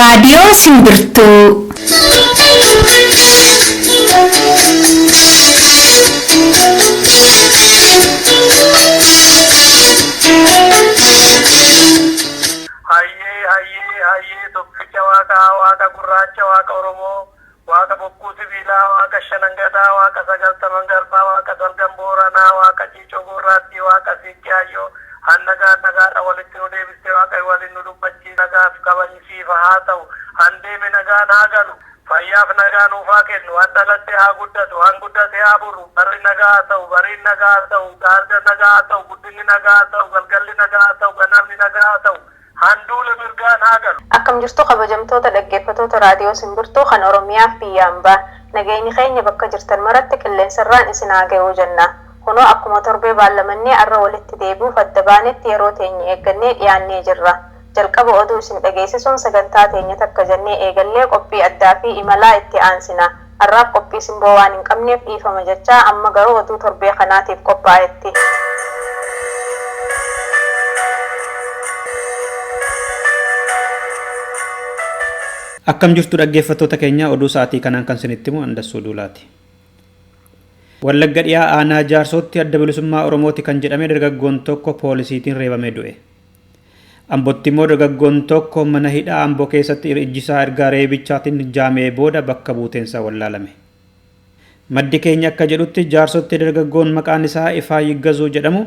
Raadiyoo Simbirtuu. Hayyee hayyee hayyee tokkicha waaqaa waaqa gurraacha waaqa Oromoo waaqa bokkuu sibiilaa waaqa shanangadaa waaqa sagaltaman garbaa waaqa salgan booranaa waaqa ciicoo gurraattii waaqa siiqqee hayyoo hannagaa nagaadha walitti nu deebistee waaqa waliin nu dubbachii nagaaf kabajisiifa haa ta'u handeeme nagaan haa galu fayyaaf nagaa nuuf haa kennu han dhalatte haa guddatu han guddate haa buru barri nagaa haa ta'u bariin nagaa haa ta'u gaarda nagaa haa ta'u guddinni nagaa haa ta'u galgalli nagaa haa ta'u ganamni nagaa haa ta'u handuula mirgaan haa galu. Akkam jirtu kabajamtoota dhaggeeffattoota raadiyoo Simbirtuu kan Oromiyaaf biyya hambaa nageenyi keenya bakka jirtan maratti qilleensarraan isin haa ga'uu jenna. Kunoo akkuma torbee baallamannee arra walitti deebi'uuf adda baanetti yeroo teenya eeggannee dhiyaannee jirra. Jalqaba oduu isin dhageessisuun sagantaa teenya takka jennee eegallee qophii addaa fi imalaa itti aansina. Har'aaf qophii simboo waan hin qabneef dhiifama jechaa amma garuu oduu torbee kanaatiif qophaa'etti. Akkam jirtu dhaggeeffattoota keenya oduu sa'aatii kanaan kan isinitti himu Andassuu Duulaati. Wallagga dhiyaa aanaa jaarsootti adda bilisummaa Oromooti kan jedhame dargaggoon tokko poolisiitiin reebamee du'e. Ambootti immoo dargaggoon tokko mana hidhaa Amboo keessatti ijjisaa ergaa reebichaatiin jaamee booda bakka buuteensaa wallaalame. Maddi keenya akka jedhutti jaarsootti dargaggoon maqaan isaa Ifaa Yiggazuu jedhamu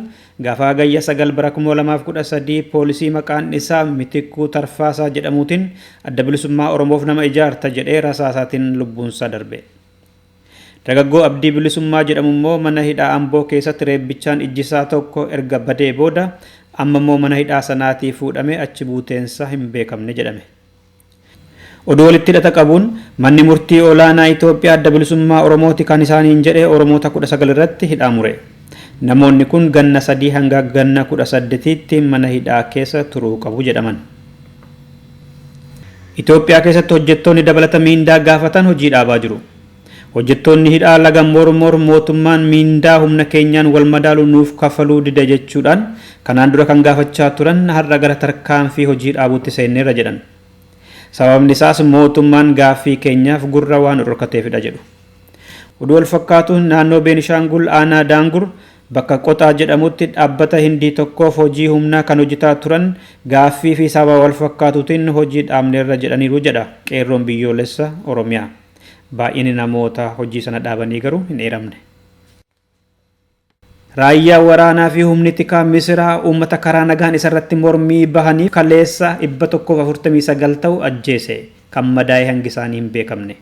gaafa hagayya 9 bara 2013 poolisii maqaan isaa Mitikkuu Tarfaasaa jedhamuutiin adda bilisummaa Oromoof nama ijaarta jedhee rasaasaatiin lubbuunsaa darbe. Dargaggoo Abdii Bilisummaa jedhamu immoo mana hidhaa Amboo keessatti reebbichaan ijjisaa tokko erga badee booda amma immoo mana hidhaa sanaatii fuudhamee achi buuteensaa hin beekamne jedhame. Oduu walitti hidhata qabuun manni murtii olaanaa Itoophiyaa adda bilisummaa Oromooti kan isaaniin jedhe Oromoota 19 irratti hidhaa mure. Namoonni kun ganna 3 hanga ganna 18tti mana hidhaa keessa turuu qabu jedhaman. Itoophiyaa keessatti hojjettoonni dabalata miindaa gaafatan hojii dhaabaa jiru. Hojjettoonni hidhaa laga Mormor mootummaan miindaa humna keenyaan wal madaalu nuuf kafaluu dide jechuudhaan kanaan dura kan gaafachaa turan har'a gara tarkaanfii hojii dhaabuutti seenneerra jedhan. Sababni isaas mootummaan gaaffii keenyaaf gurra waan dhorkateefidha jedhu. Oduu wal fakkaatuun naannoo Beenishaangul aanaa Daangur bakka Qoxaa jedhamutti dhaabbata Hindii tokkoof hojii humnaa kan hojjetaa turan gaaffii fi sababa wal fakkaatuutiin hojii dhaabneerra jedhaniiru jedha qeerroon biyyoolessa Oromiyaa. Baay'inni namoota hojii sana dhaabanii garuu hin eeramne. Raayyaa waraanaa fi humni tikaa Misiraa uummata karaa nagaan isarratti mormii bahanii kaleessa 149 ta'u ajjeese kan madaa'e hangi isaanii hin beekamne.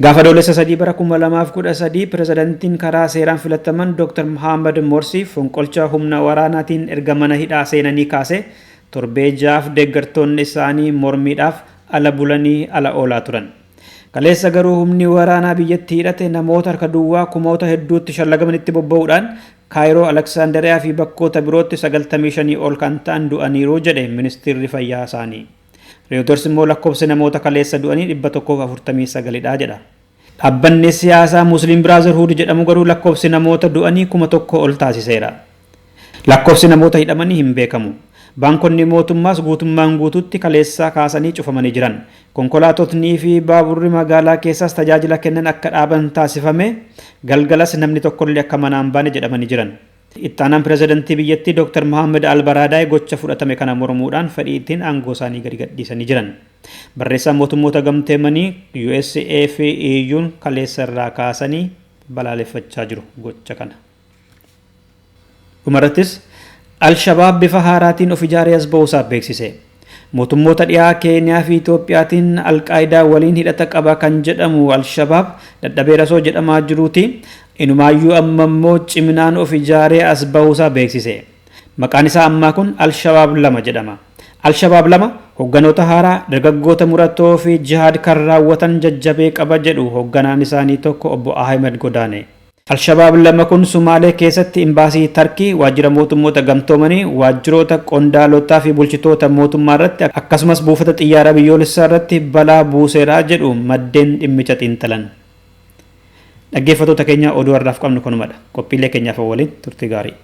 Gaafa Adoolessa 3 bara 2013 pirezidantiin karaa seeraan filataman Dr. Mohaammed Morsi fonqolcha humna waraanaatiin erga mana hidhaa seenanii kaase torbee ja'aaf deeggartoonni isaanii mormiidhaaf ala bulanii ala oolaa turan. Kaleessa garuu humni waraanaa biyyattii hidhate namoota harka duwwaa kumoota hedduutti shallagamanitti bobba'uudhaan Kaayiroo, Aleksaandariyaa fi bakkoota birootti 95 ol kan ta'an du'aniiru jedhe ministeerri fayyaa isaanii. Reuters immoo lakkoofsi namoota kaleessa du'anii 149 dha jedha. Dhaabbanni siyaasaa Muslim Brotherhood jedhamu garuu lakkoofsi namoota du'anii 1000 ol taasiseera. Lakkoofsi namoota hidhamanii hin beekamu. Baankonni mootummaas guutummaan guutuutti kaleessaa kaasanii cufamanii jiran. Konkolaatotnii fi baaburri magaalaa keessaas tajaajila kennan akka dhaaban taasifame galgalas namni tokkollee akka manaan baane jedhamanii jiran. Ittaanaan pirezidantii biyyattii Dr. Mohaammed Albaraadaay gocha fudhatame kana mormuudhaan fedhiitiin aangoo isaanii gadi gadhiisanii jiran. Barreessaan mootummoota gamteemanii USA fi EU'n kaleessa irraa kaasanii balaaleffachaa jiru gocha kana. Dhumarrattis Al-Shabaab bifa haaraatiin of ijaaree as ba'uusaa beeksise. Mootummoota dhiyaa Keeniyaa fi Itoophiyaatiin Alqaayidaa waliin hidhata qaba kan jedhamu Al-Shabaab dadhabeera osoo jedhamaa jiruuti. Inumaayyuu amma immoo ciminaan of ijaaree as bahuusaa beeksise. Maqaan isaa ammaa kun Al-Shabaab 2 jedhama. Al-Shabaab 2 hogganoota haaraa, dargaggoota muratoo fi jihaad kan raawwatan jajjabee qaba jedhu hogganaan isaanii tokko obbo Ahmed Godaane. Al-Shabaab 2 kun Sumaalee keessatti imbaasii Tarkii, waajjira mootummoota gamtoomanii, waajjiroota qondaalotaa fi bulchitoota mootummaa irratti akkasumas buufata xiyyaaraa biyyoolessaa irratti balaa buuseera jedhu maddeen dhimmicha xiinxalan. Dhaggeeffattoota keenya oduu har'aaf qabnu kanumadha. Qophiilee keenyaaf waliin turtii gaarii.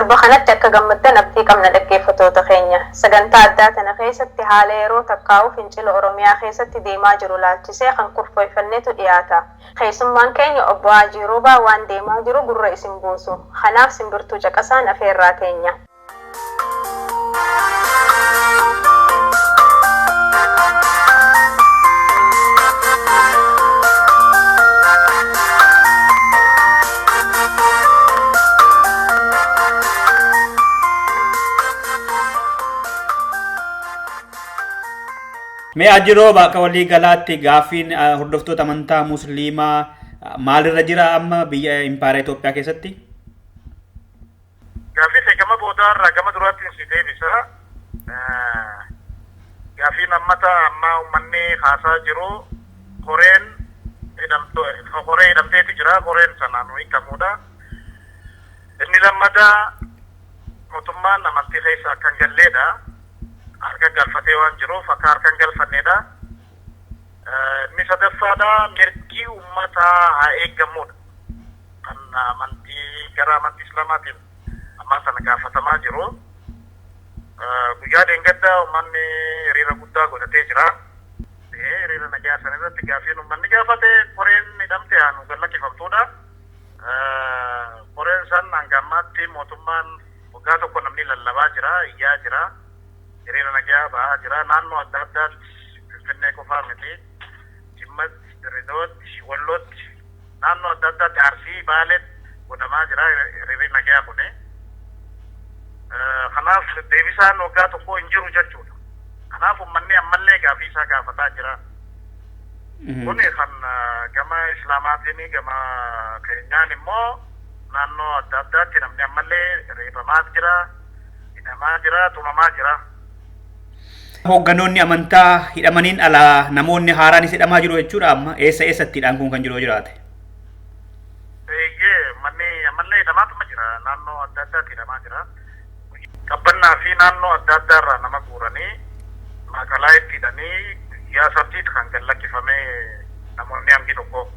Sirba kanatti akka gammaddan abdii qabna dhaggeeffattoota keenya. Sagantaa addaa tana keessatti haala yeroo takkaa'u fincila Oromiyaa keessatti deemaa jiru laalchisee kan kurfeeffannetu dhiyaata. Keessummaan keenya obbo Haajii Roobaa waan deemaa jiru gurra isin buusu. Kanaaf simbirtuu caqasaan afeerraa teenya. Mee Haajii Roobaa akka walii galaatti gaaffiin hordoftoota amantaa Musliimaa maalirra jira amma biyya Impaayera Itoophiyaa keessatti? Gaaffii kee gama boodaarraa gama duraatti si deebisa. Gaaffiin ammata amma uummanni haasaa jiru koreen koree hidhamteeti jira. Koreen sanaan hiikamuudha. Inni lammataa mootummaan amantii keessa akka hin galleedha. Harka galfatee waan jiruuf akka harka hin galfanneedha. Inni sadaffaadha mirgi uummataa haa eeggamudha. Kan amantii gara amantii Islaamaatiin ammaa sana gaafatamaa jiru. Guyyaa dheengaddaa uummanni hiriira guddaa godhatee jira. Hiriira nagaa sana irratti gaaffiin uummanni gaafate koreen hidhamte haa nu gallakkifamtuudha. Koreen san hanga ammaatti mootummaan waggaa tokko namni lallabaa jira, iyyaa jira. Hiriira nagaa ba'aa jira. Naannoo adda addaatti Finfinnee qofaa miti. Jimmatti, Dirridootti, Wallootti, naannoo adda addaatti Arsii, Baaleetti godhamaa jira hiriirri nagaa kuni. Kanaaf deebisaan waggaa tokko hin jiru jechuudha. Kanaaf uummanni ammallee gaaffii isaa gaafataa jira. Kuni kan gama Islaamaatiin gama keenyaan immoo naannoo adda addaatti namni ammallee reebamaa jira, hidhamaa jira, tumamaa jira. Hoogganoonni amantaa hidhamaniin alaa namoonni haaraanis hidhamaa jiru jechuudha amma eessa eessattiidhaan kun kan jiru jiraate? Eeyyee manni ammallee hidhamaatuma jira naannoo adda addaatti hidhamaa jira. Qabbannaa fi naannoo adda addaarraa nama guuranii maqalaa itti hidhanii guyyaa sadiitti kan gallakkifamee namoonni hangi tokko.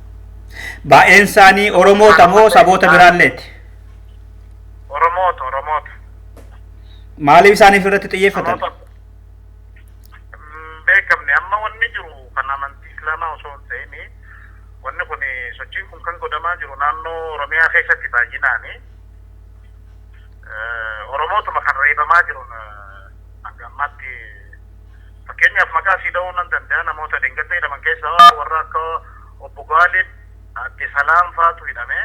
Baay'een isaanii Oromoota moo saboota biraalleeti? Oromoota Oromoota. Maaliif isaaniif irratti xiyyeeffatan? Beekamne amma wanni jiru kan amantii Islaamaa osoo hin ta'in wanni kun sochiin kun kan godhamaa jiru naannoo Oromiyaa keessatti baay'inaani. Oromootuma kan reebamaa jiru hanga ammaatti fakkeenyaaf maqaa sii dha'uu nan danda'a namoota dheengadda hidhaman keessaa warra akka obbo Gaalib Adde Salaam faatu hidhame.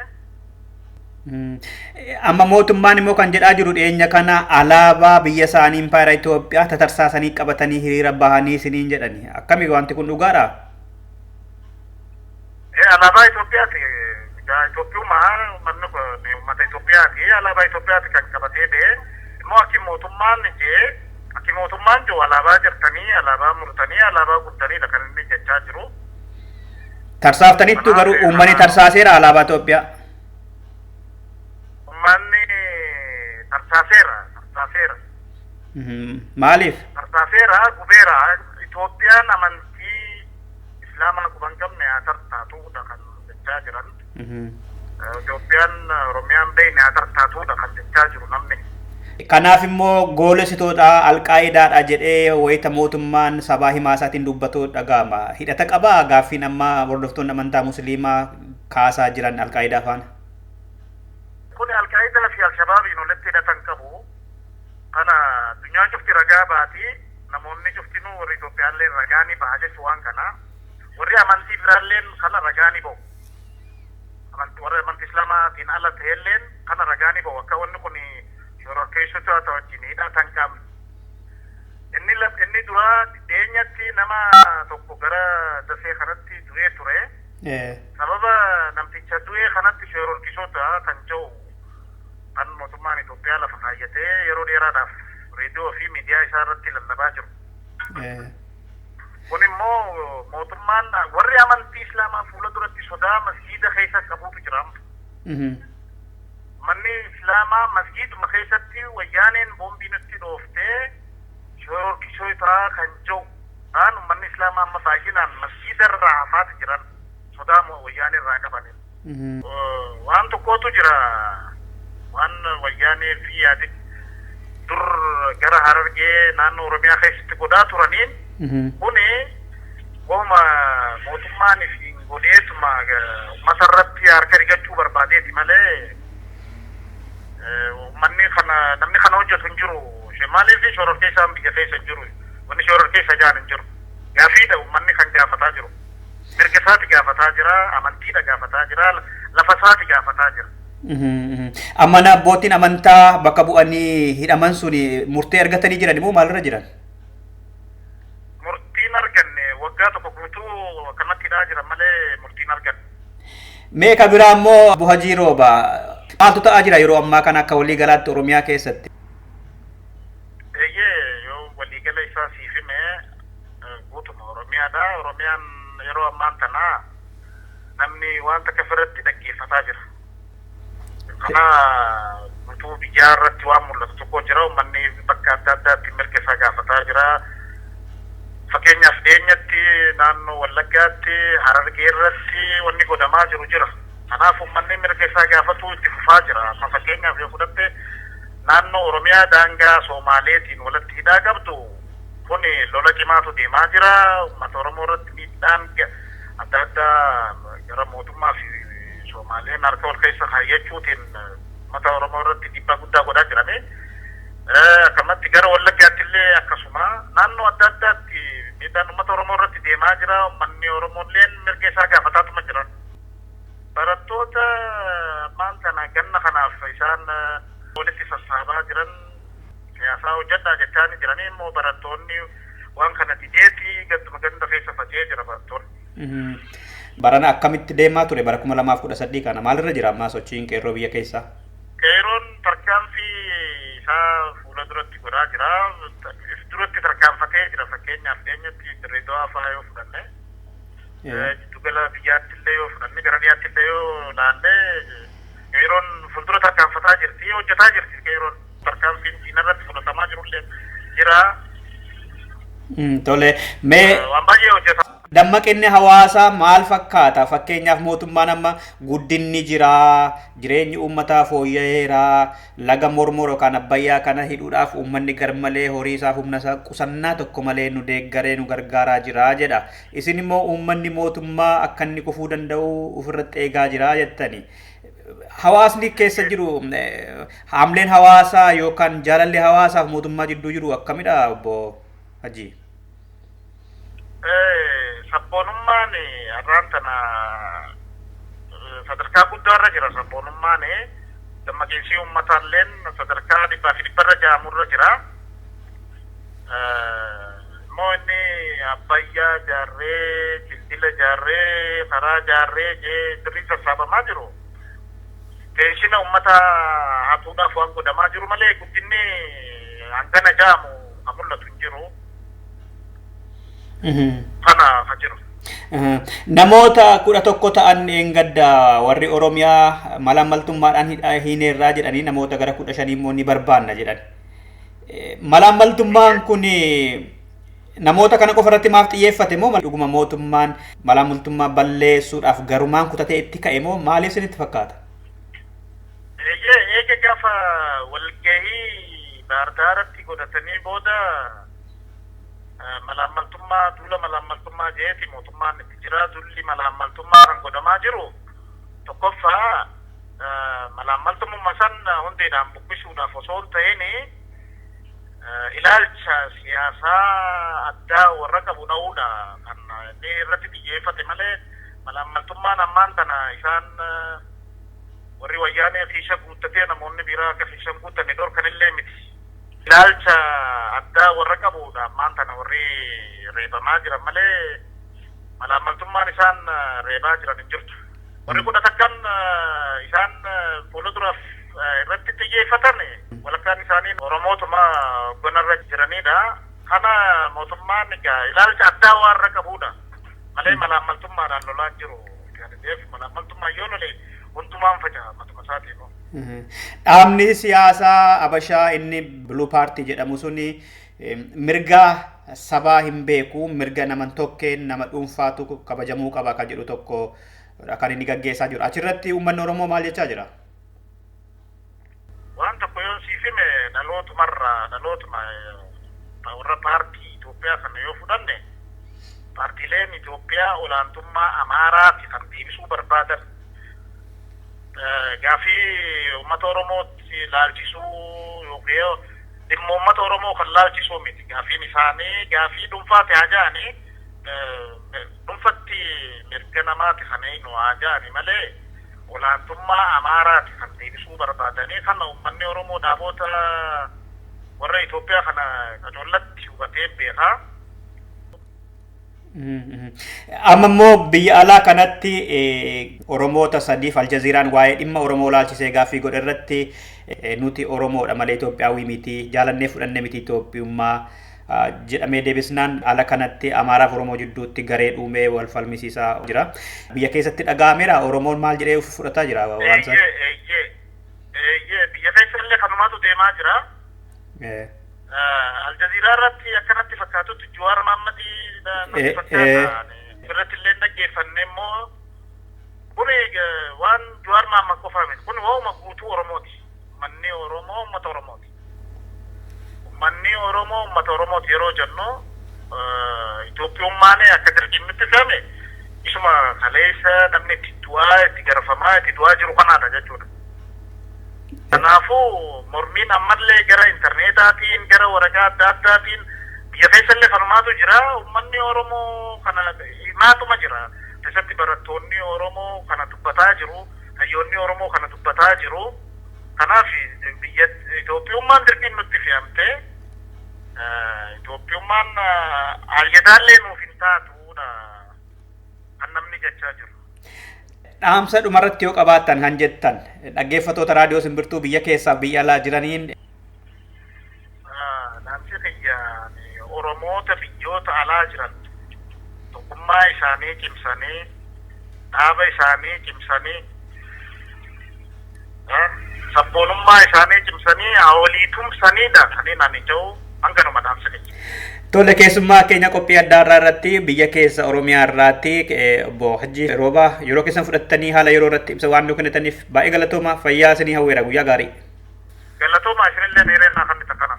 Amma mootummaan immoo kan jedhaa jiru dhiyeenya kana alaabaa biyya isaanii Impaayera Itoophiyaa tatarsaasanii qabatanii hiriira bahanii isiniin jedhani. Akkami wanti kun dhugaadha? Alaabaa Itoophiyaati. Itoophiyummaa uummanni kun uummata Itoophiyaati. Alaabaa Itoophiyaati kan qabatee ba'e. Immoo akki mootummaan jee akki mootummaan jiru alaabaa jirtanii, alaabaa murtanii, alaabaa guddaniidha kan inni jechaa jiru. Tarsaaftaniittu garuu uummanni tarsaaseera alaabaa Itoophiyaa. Uummanni tarsaaseera, tarsaaseera. Maaliif? Tarsaaseera, gubeera. Itoophiyaan amantii Islaamaa quban qabne haa tarsaatuudha kan jechaa jiran. Itoophiyaan Oromiyaan beekne haa tarsaatuudha kan jechaa jiru namni. Kanaaf immoo goolessitoota Alqaayidaadha jedhee wayita mootummaan sabaa himaa isaatiin dubbatu dhaga'ama. Hidhata qabaa gaaffiin amma hordoftoonni amantaa Musliimaa kaasaa jiran Alqaayidaa faana? Kun Alqaayidaa fi Alshabaabiin walitti hidhatan qabu. Kana addunyaan cufti ragaa baati. Namoonni cuftinuu warri Itoophiyaallee ragaa ni baha jechuu waan kana. Warri amantii biraalleen kana ragaa ni bahu. Warri amantii Islaamaatiin ala ta'elleen kana ragaa ni bahu. Akka wanni kun shororkeessitoota wajjin hidhatan qabne. Inni duraa dhiyeenyatti nama tokko gara dasee kanatti du'ee ture. Sababa namticha du'ee kanatti shororkeessitoota kan jiru kan mootummaan Itoophiyaa lafa kaayyatee yeroo dheeraadhaaf reediyoo fi miidiyaa isaa irratti lallabaa jiru. Kun immoo mootummaan warri amantii Islaamaa fuula duratti sodaa masgiida keessa qabuutu jira. Manni Islaamaa masgiiduma keessatti wayyaaneen boombii nutti dhooftee shororkeessitoota kan jiru. Kaan uummanni Islaamaa amma baay'inaan masgiida irraa hafaati jiran sodaa wayyaanee irraa qaban. Waan tokkotu jira. Waan wayyaanee fi yaadi dur gara Harargee naannoo Oromiyaa keessatti godhaa turaniin kuni wama mootummaan fi godheetuma uummata irratti harka rigachuu barbaadeeti malee uummanni kana namni kana hojjetu hin jiru. Maaliif shororkeessaan biyya keessa hin jiru? Wanni shororkeessa jaan hin jiru. Gaafiidha uummanni kan gaafataa jiru. Mirga isaati gaafataa jira, amantiidha gaafataa jira, lafa isaati gaafataa jira. Amma abbootiin amantaa bakka bu'anii hidhaman sun murtee argatanii jiran immoo maalirra jiran? Murtiin arganne waggaa tokko guutuu akkanatti hidhaa jiran malee murtiin arganne. Mee ka biraa immoo Obbo Hajii Rooba maaltu ta'aa jira yeroo ammaa kana akka waliigalaatti Oromiyaa keessatti? Eeyyee yoo waliigala isaa siif hime guutuma Oromiyaadha. Oromiyaan yeroo ammaan tana namni waan takka ofirratti dhaggeeffataa jira. Kana guutuu biyyaa irratti waan mul'atu tokko jira. Uummanni bakka adda addaatti mirga isaa gaafataa jira. Fakkeenyaaf dhiyeenyatti naannoo Wallaggaatti Harargee irratti wanni godhamaa jiru jira. Kanaaf uummanni mirga isaa gaafatu itti fufaa jira. Amma fakkeenyaaf yoo fudhatte naannoo Oromiyaa daangaa Soomaaleetiin walitti hidhaa qabdu kun lola cimaatu deemaa jira. Uummata Oromoo irratti miidhaan adda addaa gara mootummaa fi Soomaaleen harka wal keessa kaayyachuutiin uummata Oromoo irratti dhiibbaa guddaa godhaa jirani. Akkamatti gara Wallaggaatti illee akkasuma naannoo adda addaatti miidhaan uummata Oromoo irratti deemaa jira. Uummanni Oromoo illee mirga isaa gaafataatuma jira. Barattoota ammaan kana ganna kanaaf isaan walitti sassaabaa jiran siyaasaa hojjedhaa jechaa ni jiranii immoo barattoonni waan kana dideeti ganduma ganda keessa faca'ee jira barattoonni. Barana akkamitti deemaa ture bara 2013 kana maalirra jira ammaa sochiin qeerroo biyya keessaa? Qeerroon tarkaanfii isaa fuula duratti godhaa jira. Duratti tarkaanfatee jira fakkeenyaaf dhiyeenyatti Dirree Dawaa fa'aa yoo fudhanne. Giddugala biyyaatti illee yoo fudhanne gara dhiyaatti illee yoo laalle qeerroon fuuldura tarkaanfataa jirti hojjetaa jirti qeerroon tarkaanfiin diinarratti fudhatamaa jirullee jira. Tole mee Waan baay'ee hojjeta. Dammaqinni hawaasaa maal fakkaata? Fakkeenyaaf mootummaan amma guddinni jira, jireenyi uummataa fooyya'eera, laga Mormor yookaan Abbayyaa kana hidhuudhaaf uummanni garmalee horii isaaf humna isaa qusannaa tokko malee nu deeggaree nu gargaaraa jira jedha. Isin immoo uummanni mootummaa akka inni kufuu danda'u ofirratti eegaa jira jettani. Hawaasni keessa jiru haamleen hawaasaa yookaan jaalalli hawaasaaf mootummaa jidduu jiru akkamidha obbo Hajii? Sabboonummaan har'aan tana sadarkaa guddaa irra jira. Sabboonummaan dammaqiinsi uummataalleen sadarkaa 100% irra jahamurra jira. Immoo inni Abbayyaa jaarree, Dildila jaarree, karaa jaarree jee birrii sassaabamaa jiru. Teeshina uummata hatuudhaaf waan godhamaa jiru malee guddinni hangana jahamu kan mul'atu hin jiru. Kana ka jiru. Namoota 11 ta'an eengadda warri Oromiyaa malaammaltummaadhaan hiineerraa jedhanii namoota gara 15 immoo ni barbaanna jedhan. Malaammaltummaan kun namoota kana qofa irratti maaf xiyyeeffate moo dhuguma mootummaan malaammaltummaa balleessuudhaaf garumaan kutatee itti ka'e moo maaliif isinitti fakkaata? Eega gaafa walgahii Baardaaratti godhatanii booda malaammaltummaa duula malaammaltummaa jeeti mootummaan itti jira. Duulli malaammaltummaa kan godhamaa jiru tokkoffaa malaammaltummaa san hundeedhaan buqqisuudhaaf osoo hin ta'in ilaalcha siyaasaa addaa warra qabu dha'uudha kan inni irratti xiyyeeffate malee malaammaltummaan ammaan tana isaan warri wayyaanee fiisha guuttatee namoonni biraa akka fiisha hin guuttanne dhorkanillee miti. Ilaalcha addaa warra qabuudha ammaan tana warri reebamaa jiran malee malaammaltummaan isaan reebaa jiran hin jirtu. Warri 11 isaan fuulduraaf irratti xiyyeeffatan walakkaan isaanii Oromootuma gonarra jiranidha. Kana mootummaan egaa ilaalcha addaa warra qabuudha malee malaammaltummaadhaan lolaa jiru. Malaammaltummaan yoo lole hundumaan faca'a matuma isaatiin. Dhaabni siyaasaa Abashaa inni Blue Party jedhamu suni mirga sabaa hin beeku, mirga naman tokkeen nama dhuunfaatu kabajamuu qaba kan jedhu tokko kan inni gaggeessaa jiru. Achirratti uummanni Oromoo maal jechaa jira? Waan tokko yoo siif hime, dhalootumarraa dhalootuma warra paartii Itoophiyaa kana yoo fudhanne, paartiileen Itoophiyaa olaantummaa Amaaraati kan deebisuu barbaadan. Gaafii uummata Oromootti laalchisuu yookiin dhimma uummata Oromoo kan laalchisuu miti. Gaafiin isaanii gaafii dhuunfaati haa jedhanii, dhuunfatti mirga namaati kan eenyu haa jedhani malee, olaantummaa Amaaraati kan deebisuu barbaadanii. Kana uummanni Oromoo dhaabota warra Itoophiyaa kana qacollatti hubatee beekaa. Amma immoo biyya alaa kanatti Oromoota sadiif Aljaziiraan waa'ee dhimma Oromoo laalchisee gaaffii godhe irratti, nuti Oromoodha malee Itoophiyaawii miti, jaalannee fudhannee miti Itoophiyummaa jedhamee deebisnaan, ala kanatti Amaaraaf Oromoo jidduutti garee uumee wal falmisiisaa jira. Biyya keessatti dhaga'ameera. Oromoon maal jedhee fudhataa jira waan sana? Eeyyee, eeyyee, biyya keessa illee kanumaatu deemaa jira. Aljaziiraa irratti akkanatti fakkaatutti Jawaar Mahammadii natti fakkaata. Irratti illee dhaggeeffanne immoo, kun waan Jawaar Mahammad qofaa miti. Kun waa'uma guutuu Oromooti. Manni Oromoo uummata Oromooti. Manni Oromoo uummata Oromooti yeroo jennu, Itoophiyummaan akka dirqimitti fe'ame isuma kaleessa namni itti du'aa, itti garafamaa, itti du'aa jiru kanaadha jechuudha. Kanaafuu mormiin ammallee gara intarneetaatiin, gara waraqaa adda addaatiin biyya keessa illee kanumaatu jira. Uummanni Oromoo kana himaatuma jira. Keessatti barattoonni Oromoo kana dubbataa jiru. Hayyoonni Oromoo kana dubbataa jiru. Kanaaf biyya Itoophiyummaan dirqiin nutti fe'amte, Itoophiyummaan ayyadaallee nuuf hin taatudha kan namni jechaa jiru. Dhaamsa dhumarratti yoo qabaattan kan jettan dhaggeeffattoota raadiyoo Simbirtuu biyya keessaa biyya alaa jiraniin. Dhaamsi kiyya, Oromoota biyyoota alaa jiran tokkummaa isaanii cimsanii, dhaaba isaanii cimsanii, sabboonummaa isaanii cimsanii, walii tumsaniidha kan ani jedhu. Hanganuma dhaamsi kiyya. Tole, keessummaa keenya qophii adda addaa irratti biyya keessa Oromiyaa irraatti obbo Hajji Roobaa, yeroo keessan fudhattanii haala yeroo irratti ibsa waan nu kennitaniif baay'ee galatooma. Fayyaa isinii hawweera, guyyaa gaarii. Galatooma isinillee, dheerennaa kan akkana.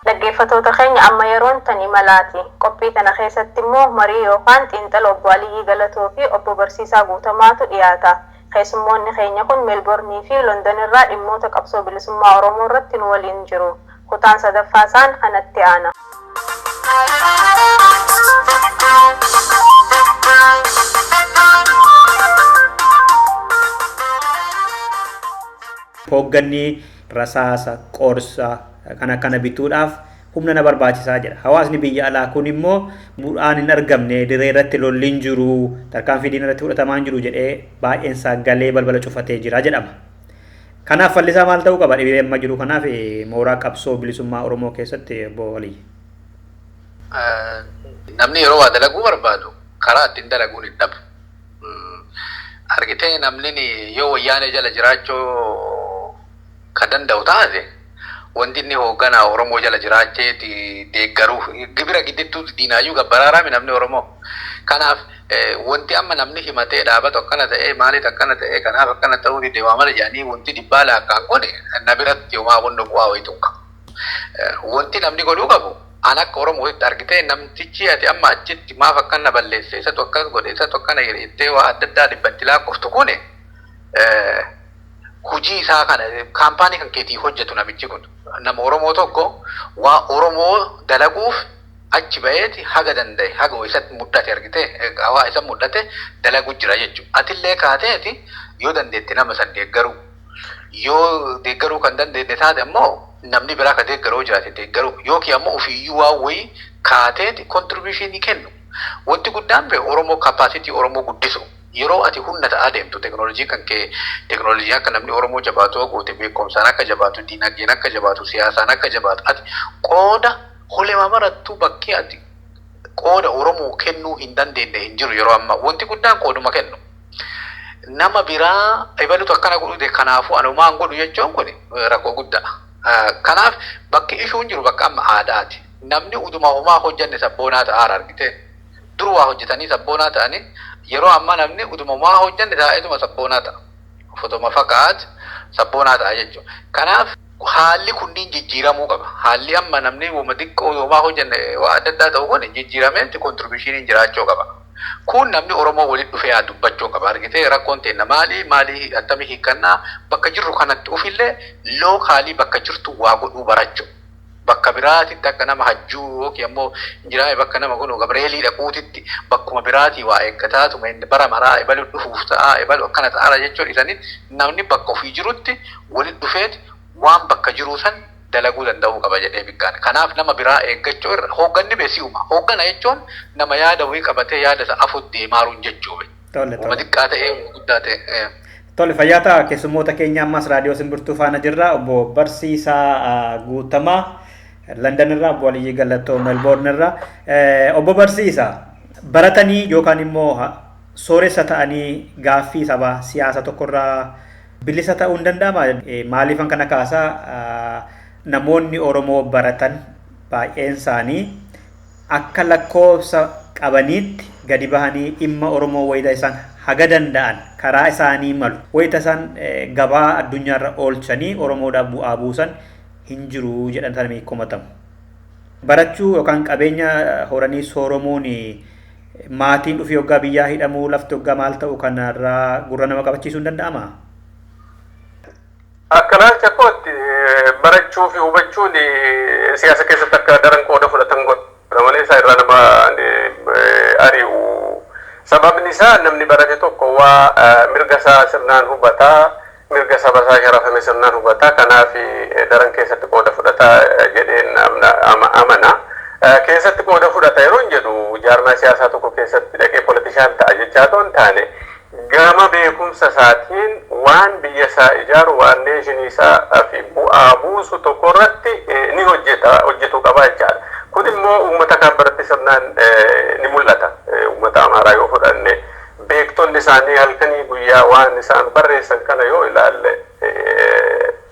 Dhaggeeffattoota keenya, amma yeroon tan imalaati. Qophii tana keessatti immoo marii yookaan xiinxala obbo Aliyyii Galatoo fi obbo Barsiisaa Guutamaatu dhiyaata. Keessummoonni keenya kun Meelbornii fi London irraa dhimmoota qabsoo bilisummaa Oromoo irratti nu waliin jiru. Kutaan sadaffaa isaan kanatti aana. Hoogganni rasaasa, qorsa kana kana bituudhaaf humna na barbaachisaa jedha. Hawaasni biyya alaa kun immoo bu'aan hin argamne, dirree irratti lolli hin jiru, tarkaanfii diina irratti fudhatamaa hin jiru jedhee baay'een isaa galee balbala cufatee jira jedhama. Kanaaf fallisaa maal ta'uu qaba dhibee amma jiru kanaaf mooraa qabsoo bilisummaa Oromoo keessatti, obbo Waliyyi? Namni yeroo waa dalaguu barbaadu karaa ittiin dalaguun hin dhabu. Argitee, namni yoo Wayyaanee jala jiraachuu kan danda'u taate, wanti inni hoogganaa Oromoo jala jiraachee deeggaruu gibira giddittuu diinaayyuu gabbaraaraami namni Oromoo. Kanaaf wanti amma namni himatee dhaabatu akkana ta'ee, maaliif akkana ta'ee, kanaaf akkana ta'uu dide waa mala jedhanii wanti dhibbaa laakkaan kun na biratti homaa wanni bu'aa wayitu hin qabu. Wanti namni godhuu qabu, an akka Oromootti, argitee, namtichi ati amma achitti maaf akkana balleesse, isatu akkas godhe, isatu akkana jettee waa adda addaa dhibbatti lakkooftu kuni, hojii isaa kana kaampaanii kan keetii hojjetu, namichi kun nama Oromoo tokko waa Oromoo dalaguuf achi ba'eeti haga danda'e, haga isatti mudhate, argite, waa isa mudhate dalagu jira jechuudha. Atillee kaateeti yoo dandeette nama san deeggaruu, yoo deeggaruu kan dandeenye taate ammoo namni biraa ka deeggaruu jiraate deeggaruu, yookiin ammoo ofiiyyuu waa wayii kaateeti contribution kennu. Wanti guddaan bee Oromoo capacity Oromoo guddisu. Yeroo ati humna ta'aa deemtu, teknoolojii kan kee, teknoolojii akka namni Oromoo jabaatu goote, beekumsaan akka jabaatu, diinagdeen akka jabaatu, siyaasaan akka jabaatu, ati qooda holema marattuu bakkee ati qooda Oromoo kennuu hin dandeenye hin jiru yeroo ammaa. Wanti guddaan qooduma kennu. Nama biraa ebalutu akkana godhu, kanaafuu anumaan godhu jechuun kun rakkoo guddaa. Kanaaf bakki ishuun jiru bakka amma aadaati. Namni utuma homaa hojjanne sabboonaa ta'aara, argite. Dur waa hojjetanii sabboonaa ta'anii, yeroo ammaa namni utuma homaa hojjanne taa'eetuma sabboonaa ta'a. Fotoma fakkaat sabboonaa ta'a jechuudha. Kanaaf haalli kunniin jijjiiramuu qaba. Haalli amma namni wama xiqqoo homaa hojjanne waa adda addaa ta'u kun jijjiirameetti contributioniin jiraachuu qaba. Kun namni Oromoo walitti dhufee haa dubbachuu qaba. Argitee, rakkoon teenna maali? Maali, attamii hiikkannaa? Bakka jirru kanatti ofillee locally bakka jirtu waa godhuu barachuu. Bakka biraatitti akka nama hajjuu yookiin ammoo jiraame bakka nama kun Gabreelii dhaquutitti bakkuma biraatii waa eeggataatuma inni bara maraa ebalu dhufuuf ta'a, ebalu akkana ta'aara jechuun isaanii, namni bakka ofii jirutti walitti dhufeeti waan bakka jiruu san dalaguu danda'uu qaba jedhee bikkaan. Kanaaf nama biraa eeggachuu irra hoogganni beesi'uma. Hooggana jechuun nama yaada wayii qabatee yaada isa afut deemaaruun jechuudha. Uma xiqqaa ta'ee, guddaa ta'e. Tole, fayyaa ta'a keessummoota keenya. Ammas raadiyoo Simbirtuu faana jirra. Obbo Barsiisaa Guutamaa London irraa, obbo Aliyyii Galatoo Melbourne irraa. Obbo Barsiisaa, baratanii yookaan immoo sooressa ta'anii gaaffii sabaa siyaasa tokkorraa bilisa ta'uu hin danda'ama? Maaliifan kana kaasaa, namoonni Oromoo baratan baay'een isaanii akka lakkoofsa qabaniitti gadi bahanii dhimma Oromoo wayita isaan haga danda'an karaa isaanii malu wayita isaan gabaa addunyaarra oolchanii Oromoodhaaf bu'aa buusan hin jiru jedhan komatamu. Barachuu yookaan qabeenya horanii sooromuun, maatiin dhufii hoggaa biyyaa hidhamuu, lafti hoggaa maal ta'u kanarraa gurra nama qabachiisuu hin danda'amaa? Akka ilaalcha kootti, barachuu fi hubachuun siyaasa keessatti akka daran qooda fudhatan godha malee isaa irraa nama ari'u. Sababni isaa namni barate tokko waa mirga isaa sirnaan hubataa, mirga saba isaa sharafame sirnaan hubataa, kanaaf daran keessatti qooda fudhataa jedheen amana. Keessatti qooda fudhata yeroo hin jedhu, jaarmaa siyaasaa tokko keessatti dhaqee politician ta'a jechaa otoo hin taane, gama beekumsa isaatiin waan biyya isaa ijaaru, waan nation isaa fi bu'aa buusu tokko irratti ni hojjeta, hojjetuu qaba jechaadha. Kun immoo uummata kan biratti sirnaan ni mul'ata. Uummata Amaaraa yoo fudhanne, beektonni isaanii halkanii guyyaa waan isaan barreessan kana yoo ilaalle,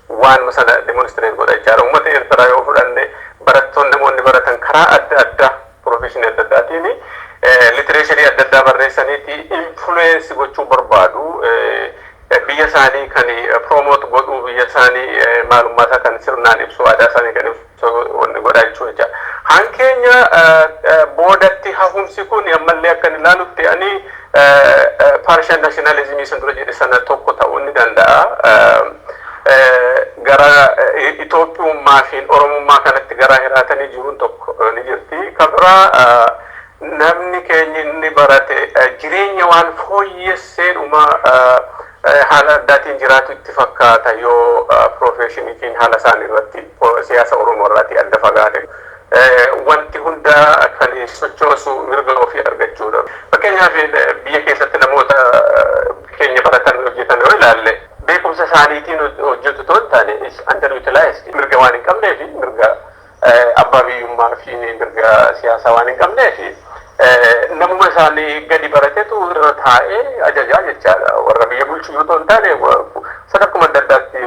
waan sana demonstrate godha jechaadha. Uummata Eertiraa yoo fudhanne, barattoonni, namoonni baratan karaa adda addaa, profession adda addaatiin literature adda addaa barreessaniiti influence gochuu barbaadu. Biyya isaanii kan promote godhuu, biyya isaanii maalummaa isaa kan sirnaan ibsu, aadaa isaanii kan ibsu wanni godhaa jechuudha. Hankeenya boodatti hafumsi kun ammallee akka inni ilaalutti ani partial nationalism san dura jedhe sana tokko ta'uu ni danda'a. Gara Itoophiyummaa fi Oromummaa kanatti gara hiraatanii jiruun tokko ni jirti. Kan biraa namni keenya inni barate jireenya waan fooyyesseedhuma haala addaatiin jiraatu itti fakkaata yoo piroofeeshiniitiin haala isaan irratti siyaasa Oromoo irratti adda fagaate. Wanti hunda kan sochoosu mirga ofii argachuudha. Fakkeenyaaf biyya keessatti namoota keenya baratan hojjetan yoo ilaalle beekumsa isaaniitiin hojjetu otoo hin taane underutilized mirga waan hin qabneef mirga abbaa biyyummaa fi mirga siyaasaa waan hin qabneef namuma isaanii gadi baratetu irra taa'ee ajajaa jechaadha. Warra biyya bulchu yoo hin taane sadarkuma adda addaatti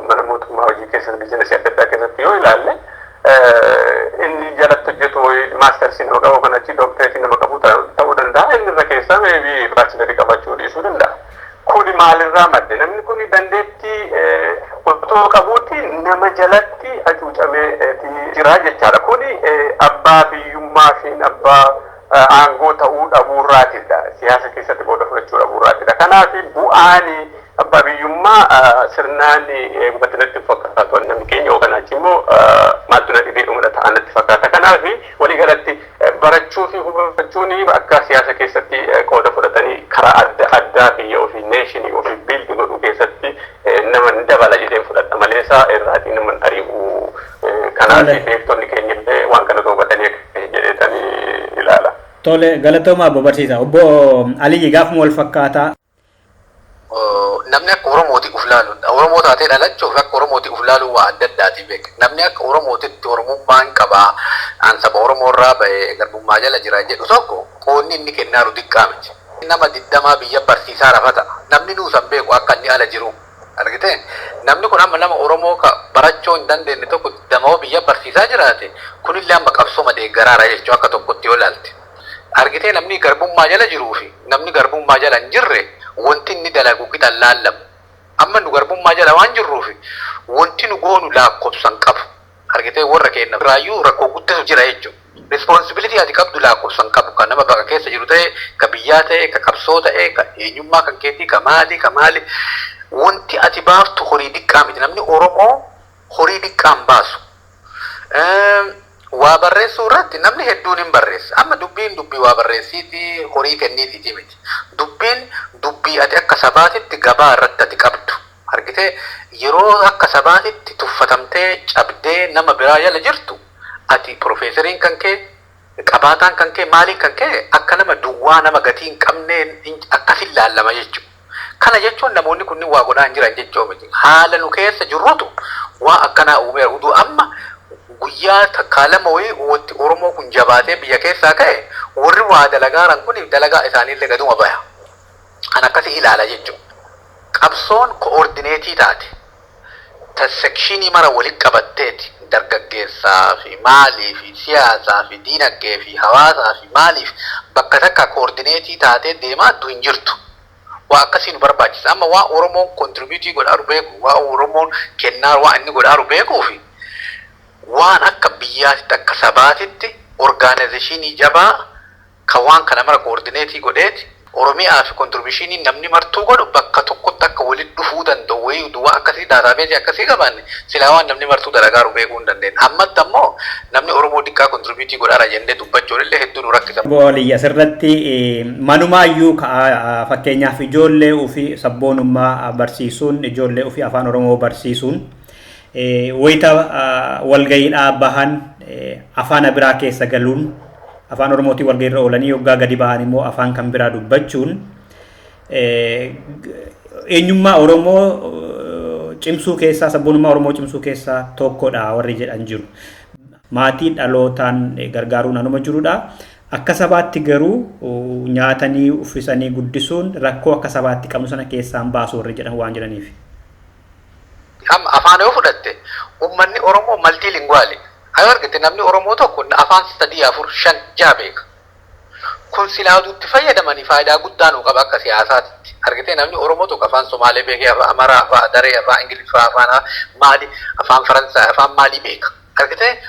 mana mootummaa hojii keessatti biizinasii adda addaa keessatti yoo ilaalle inni jalatti hojjetu maastersii nama qabu kan achi dooktereetii nama qabu ta'uu danda'a. Inni irra keessaa meebii baachilarii qabaachuu dhiisuu danda'a. Kuni maalirraa madde? Namni kun dandeettii otoo qabuuti nama jalatti hacuucamee jira jechaadha. Kuni abbaa biyyummaa fi abbaa aangoo ta'uu dhabuurraatidha. Siyaasa keessatti qooda fudhachuu dhabuurraatidha. Kanaaf bu'aan abbaa biyyummaa sirnaan hubatti natti fakkaatu. Namni keenya yookaan achi immoo maaltu na dhibee dhumudha ta'an natti fakkaata. Kanaaf waliigalatti barachuu fi hubachuun akka siyaasa keessatti qooda fudhatanii karaa adda addaa biyya ofii neeshinii ofii biildi godhuu keessatti nama ni dabala jedheen fudhadha malee isaa irraatii nama ari'u. Kanaaf beektonni keenya illee waan kana hubatanii jedheetanii ilaala. Tole galatooma obbo Barsiisaa. Obbo Aliyyi gaafuma wal fakkaataa. Namni akka Oromooti uf laalu Oromoo taatee dhalachuuf akka Oromooti uf laalu waa adda addaati beeka. Namni akka Oromootitti Oromummaan qabaa an saba Oromoo irraa ba'ee garbummaa jala jira jedhu tokko qoonni inni kennaaru xiqqaa miti. Nama 20 biyya barsiisaa rafata. Namni nuusan beeku akka inni ala jiru. Argitee namni kun amma nama Oromoo ka barachuu hin dandeenye tokko 20 biyya barsiisaa jiraate kunillee amma qabsooma deeggaraara jechuu akka tokkotti yoo ilaalte. Argitee namni garbummaa jala jiruu fi namni garbummaa jala hin jirre wanti inni dalagu qixan laallamu. Amma nu garbummaa jala waan jirruuf wanti nu goonu lakkoofsan qabu. Argitee warra keenya raayyuu rakkoo guddatu jira jechuudha. Responsibility ati qabdu lakkoofsan qabu kan nama bakka keessa jiru ta'e, ka biyyaa ta'e, ka qabsoo ta'e, ka eenyummaa kan keetii, ka maali, ka maali. Wanti ati baaftu horii diqqaa miti. Namni Oromoo horii diqqaan baasu. Waa barreessuu irratti namni hedduun hin barreessa. Amma dubbiin dubbii waa barreessiiti horii kenniitiiti miti. Dubbiin dubbii ati akka sabaatitti gabaa irratti ati qabdu. Argitee yeroo akka sabaatitti tuffatamtee cabdee nama biraa jala jirtu ati piroofeesariin kan kee qabaataan kan kee maaliin kan kee akka nama duwwaa nama gatii hin qabne akkasin laallama jechuudha. Kana jechuun namoonni kunniin waa godhaa hin jiran jechuu miti. Haala nu keessa jirrutu waa akkanaa uumeera. Uduu amma guyyaa takkaa lama wayii wanti Oromoo kun jabaatee biyya keessaa ka'e warri waa dalagaaran kun dalagaa isaaniillee gaduma baya. Kan akkasii ilaala jechuudha. Qabsoon koordineetii taate ta sekshinii mara walitti qabatteeti dargaggeessaa fi maalii fi siyaasaa fi diinagdee fi hawaasaa fi maaliif bakka takka koordineetii taatee deemaattu hin jirtu. Waa akkasii nu barbaachisa. Amma waa Oromoon kontribiutii godhaaru beeku, waa Oromoon kennaa waa inni godhaaru beekuu fi waan akka biyyaatitti akka sabaatitti orgaanaayizeshinii jabaa kan waan kana mara koordineetii godheeti Oromiyaa fi kontribiushinii namni martuu godhu bakka tokkotti akka walitti dhufuu danda'u wayii duwwaa akkasii daataabeesii akkasii qabaanne silaa waan namni martuu dalagaaru beekuu hin dandeenye. Ammatti ammoo namni Oromoo diqqaa kontribiutii godhaara jennee dubbachuun illee hedduu nu rakkisa. Obbo Aliyyi asirratti manumaayyuu fakkeenyaaf ijoollee ofii sabboonummaa barsiisuun ijoollee ofii afaan Oromoo barsiisuun wayita walgayiidhaa bahan afaan biraa keessa galuun afaan Oromootiin walgayiirra oolanii yoggaa gadi bahan immoo afaan kan biraa dubbachuun eenyummaa Oromoo cimsuu keessaa sabboonummaa Oromoo cimsuu keessaa tokkodha warri jedhan jiru. Maatii dhalootaan gargaaruun anuma jirudha. Akka sabaatti garuu nyaatanii uffisanii guddisuun rakkoo akka sabaatti qabnu sana keessaan baasu warri jedhan waan jedhaniif. Amma afaan yoo fudhatte uummanni Oromoo maltiilinguwaali. Ayoo argite namni Oromoo tokko afaan 3, 4, 5, 6 beeka. Kun silaa itti fayyadamanii faayidaa guddaa nuu qaba akka siyaasaatti. Argitee namni Oromoo tokko afaan Somaalee beekee, afaan Amaraa, afaan Daree, afaan Ingiliffaa, afaan maali, afaan Faransaay, afaan maalii beeka. Argitee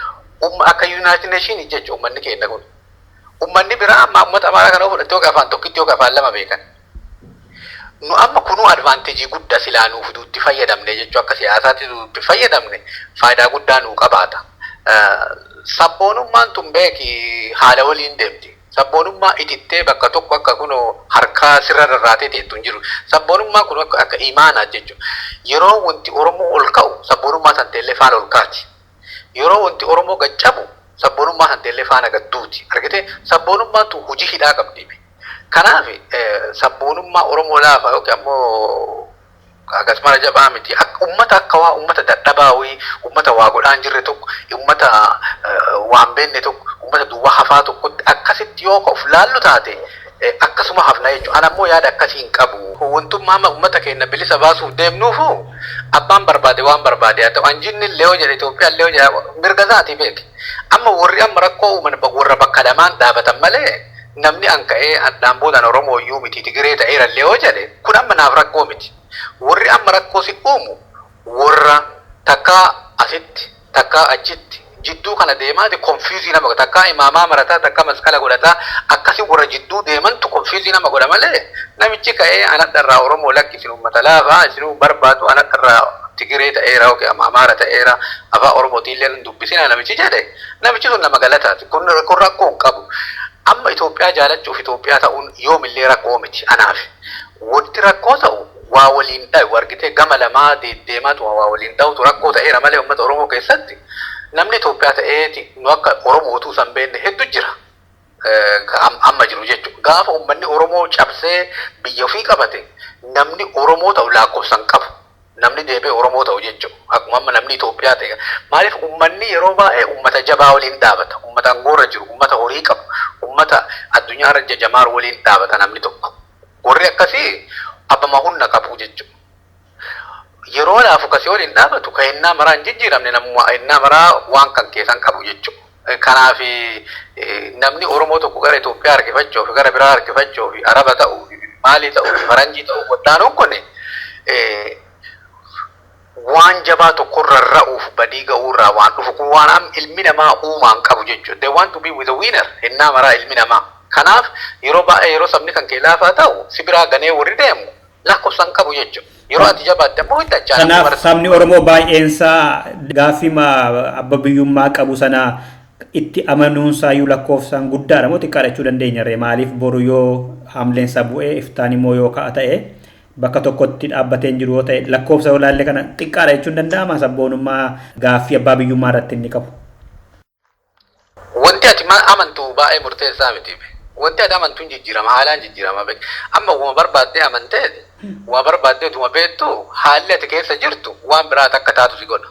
akka Yuunaayitid Neeshinii jechuun uummanni keenya kun. Uummanni biraa amma uummata Amaaraa kana fudhatte yookaan afaan tokkitti yookaan afaan lama beekan. Nu amma kunuu advaanteejii guddaa silaa nuuf itti fayyadamne jechuu akka siyaasaatti itti fayyadamne faayidaa guddaa nuu qabaata. Sabboonummaan tun beeki haala waliin deemti. Sabboonummaa itittee bakka tokko akka kunoo harkaa sirra rarraatee teettu hin jiru. Sabboonummaan kun akka imaanaa jechuudha. Yeroo wanti Oromoo ol ka'u sabboonummaa san teellee faana ol kaati. Yeroo wanti Oromoo gad cabu sabboonummaa san teellee faana gad duuti. Argitee sabboonummaan tun hojii hidhaa qabdi. Kanaaf sabboonummaa Oromoo laafa yookiin ammoo akkasuma jabaa miti. Uummata akka waa uummata dadhabaa wayii, uummata waa godhaa hin jirre tokko, uummata waan beekne tokko, uummata duwwaa hafaa tokkotti akkasitti yoo of laallu taate akkasuma hafna jechuudha. Ana ammoo yaada akkasii hin qabu. Wantummaa amma uummata keenya bilisa baasuuf deemnuufu abbaan barbaade waan barbaade haa ta'u. Anjinni illee yoo jedhe Itoophiyaan illee yoo jedhe mirga isaatii beeki. Amma warri amma rakkoo uuman warra bakka lamaan dhaabatan malee namni an ka'ee addaan boodaan Oromoo iyyuu miti Tigiree ta'eera illee yoo jedhe kun amma naaf rakkoo miti. Warri amma rakkoo si uumu warra takkaa asitti takkaa achitti jidduu kana deemaati konfiuzii nama godha. Takkaa imaamaa marataa takkaa masqala godhataa akkasii warra jidduu deemantu konfiuzii nama godha malee namichi ka'ee anadharraa Oromoo lakki isin uummata laafaa isin barbaadu anadharraa Tigiree ta'eera yookiin Amaara ta'eera afaan Oromootiin illee hin dubbisina namichi jedhe namichi sun nama galataati kun rakkoo hin qabu. Amma Itoophiyaa jaalachuuf Itoophiyaa ta'uun yoomillee rakkoo miti anaaf. Wanti rakkoo ta'u waa waliin dhahu argitee gama lamaa deddeemaatu waa waliin dhahutu rakkoo ta'eera malee uummata Oromoo keessatti namni Itoophiyaa ta'eeti nu akka Oromootuu san beekne hedduu jira. Amma jiru jechuudha. Gaafa uummanni Oromoo cabsee biyya ofii qabate namni Oromoo ta'u lakkoofsan qabu. Namni deebi'ee Oromoo ta'u jechuudha. Akkuma amma namni Itoophiyaa ta'e. Maaliif uummanni yeroo baay'ee uummata jabaa waliin dhaabata. Uummata angoorra jiru, uummata horii qabu, uummata addunyaa irra jajamaar waliin dhaabata namni tokko. Warri akkasii abbama humna qabu jechuudha. Yeroo laafu kasii waliin dhaabatu kan hinnaa maraa hin jijjiiramne namummaa hinnaa maraa waan kan keessan qabu jechuudha. Kanaaf namni Oromoo tokko gara Itoophiyaa harkifachuuf, gara biraa harkifachuuf, Araba ta'uu, maalii ta'uu, Faranjii ta'uu godhaanuun kun waan jabaa tokkorra ra'uuf badii ga'uurraa waan dhufu kun waan ilmi namaa uumaan qabu jechuudha. They want to be with the winner hinnaa maraa ilmi namaa. Kanaaf yeroo baay'ee yeroo sabni kan kee laafaa ta'u si biraa ganee warri deemu lakkoofsan qabu jechuudha. Yeroo ati jabaatte ammoo hin dachaa. Kanaaf sabni Oromoo baay'eensaa gaaffii abba biyyummaa qabu sana itti amanuunsaayyuu lakkoofsaan guddaadha moo xiqqaadha jechuu dandeenya ree maaliif boru yoo haamleensaa bu'ee iftaan immoo yoo ka'a ta'e bakka tokkotti dhaabbatee hin jiru yoo ta'e lakkoofsa yoo ilaalle kana xiqqaadha jechuun danda'ama sabboonummaa gaaffii abbaa biyyummaa irratti inni qabu. Wanti ati amantu baay'ee murteessaa miti. Wanti ati amantu hin jijjiirama haalaan jijjiirama. Amma uuma barbaaddee amantee waa barbaaddee utuma beektu haalli ati keessa jirtu waan biraa akka taatu si godha.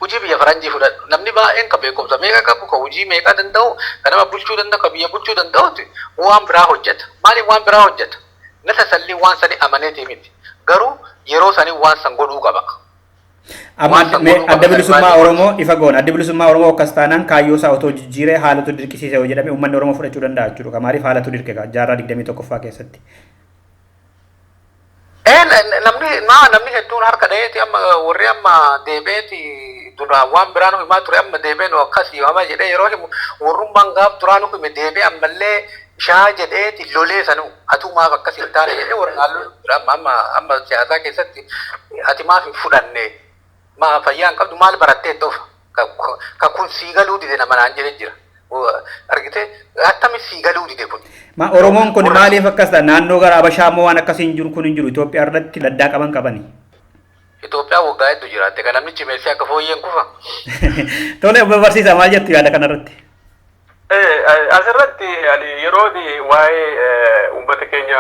Hojii biyya faranjii fudhadhu. Namni baay'een ka beekumsa meeqa qabu, ka hojii meeqa danda'u, ka nama bulchuu danda'u, ka biyya bulchuu danda'uti waan biraa hojjeta. Maaliif waan biraa hojjeta? Nasa sallii waan sani amaneetii miti. Garuu yeroo sanii waan san godhuu qaba. Adda bilisummaa Oromoo ifa goona. Adda bilisummaa Oromoo akkas taanaan kaayyoo isaa otoo jijjiiree haalatu dirqisiise yoo jedhame uummanni Oromoo fudhachuu danda'a jechuudha. Maaliif haalatu dirqe jaarraa 21ffaa keessatti. Namni hedduun harka dhaheeti amma warri amma deebi'eeti duraan waan biraa nu himaa ture amma deebi'ee nu akkasii hama jedhee yeroo himu warrummaan gaaf duraa nu hime deebi'ee ammallee shaa jedheeti lolee sanuu atuu maaf akkas hin taane jedhee warra halluu jira amma amma siyaasaa keessatti ati maaf hin fudhanne maa fayyaa hin qabdu maal barattee dhufa ka kun sii galuu dide nama naan jedhee jira. Argitee attami sii galuu dide kun. Ma Oromoon kun maaliif akkas ta'a? Naannoo gara Habashaa immoo waan akkasii hin jiru kun hin jiru. Itoophiyaa irratti laddaa qaban qabani. Itoophiyaa waggaa hedduu jiraatte kan namni cimeessee akka fooyyeen kufa. Tole obbo Barsiisaa maal jettu yaada kanarratti? Asirratti ani yeroo waa'ee uummata keenya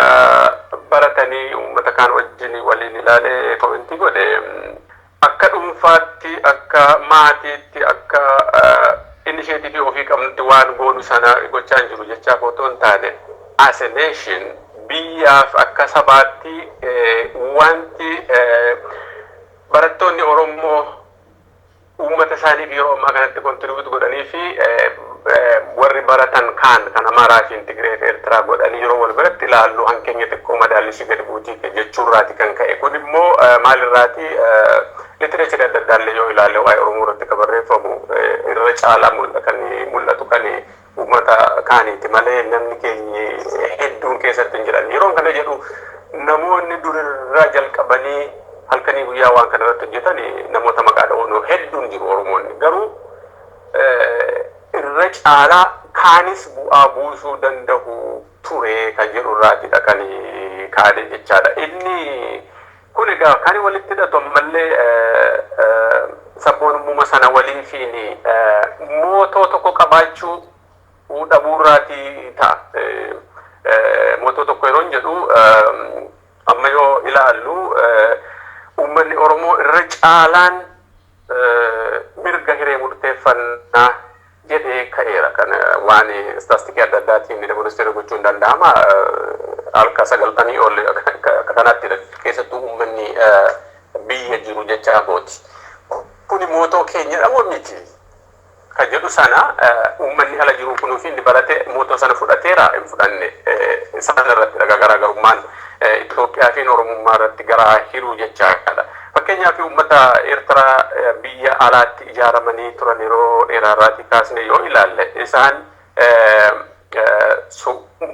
baratanii uummata kaan wajjin waliin ilaalee komentii godhe akka dhuunfaatti akka maatiitti akka inisheetivii ofii qabnutti waan goonu sana gochaa hin jiru jechaa otoo hin taane as a nation biyyaaf akka sabaatti wanti barattoonni Oromoo uummata isaaniif yeroo ammaa kanatti kontribuut godhanii fi warri baratan kaan kan Amaaraa fi Tigree fi Eertiraa godhanii yeroo wal biratti ilaallu hankeenya xiqqoo madaallisii gadi buutii jechuurraati kan ka'e. Kun immoo maalirraati literature adda addaallee yoo ilaalle waa'ee Oromoo irratti kan barreeffamu irra caalaa kan mul'atu kan uummata kaaniiti malee namni keenyi hedduun keessatti hin jiran. Yeroo kana jedhu Namoonni durirraa jalqabanii halkanii guyyaa waan kana irratti hojjetan namoota maqaa dha'uun hedduun jiru Oromoonni. Garuu irra caalaa kaanis bu'aa buusuu danda'u ture kan jedhu irraatidha kan kaane jechaadha. Inni kun egaa kan walitti hidhatu ammallee sabboonummaa sana waliifiin motto tokko qabaachuu dhabuurraatii ta'a. Motto tokko yeroo jedhu amma yoo ilaallu uummanni Oromoo irra caalaan mirga hiree murteeffannaa jedhee ka'eera. Kana waan istaastikii adda addaatiin demonstreet gochuun danda'ama. Harka 90 ol akka kanaatti keessattuu uummanni biyya jiru jechaa kooti. Kuni motto keenyadha moo miti? Kan jedhu sana uummanni ala jiru kunuu fi inni barate motto sana fudhateera hin fudhanne sana irratti dhagaa garaagarummaan Itoophiyaa fi Oromummaa irratti garaa hiruu jechaadha. Fakkeenyaaf uummata Eertiraa biyya alaatti ijaaramanii turan yeroo dheeraarraatii kaasne yoo ilaalle isaan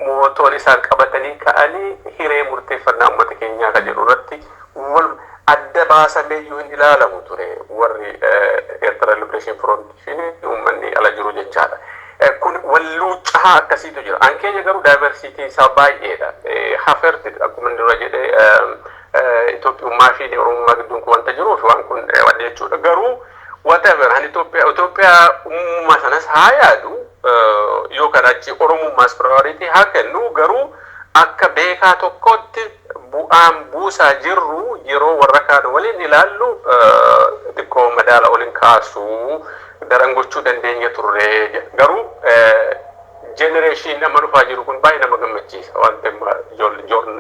mottoon isaan qabatanii ka'anii hiree murteeffannaa uummata keenyaa kan jedhu irratti wal adda baasamee iyyuu hin ilaalamu ture warri Eertiraa Liberation Front fi uummanni ala jiru jechaadha. Kun walluuccaa akkasiitu jira. An keenya garuu diversityn isaa baay'eedha. Haferti akkuma dura jedhee Itoophiyummaa fi Oromummaa gidduun kun wanta jiruuf waan kun wadde jechuudha. Garuu whatever han Itoophiyaa uumama sanas haa yaadu yookaan achi Oromummaas priority haa kennu, garuu akka beekaa tokkotti bu'aan buusaa jirru yeroo warra kaan waliin ilaallu xiqqoo madaala waliin kaasuu daran gochuu dandeenya turre. Garuu generation nama dhufaa jiru kun baay'ee nama gammachiisa. Wanta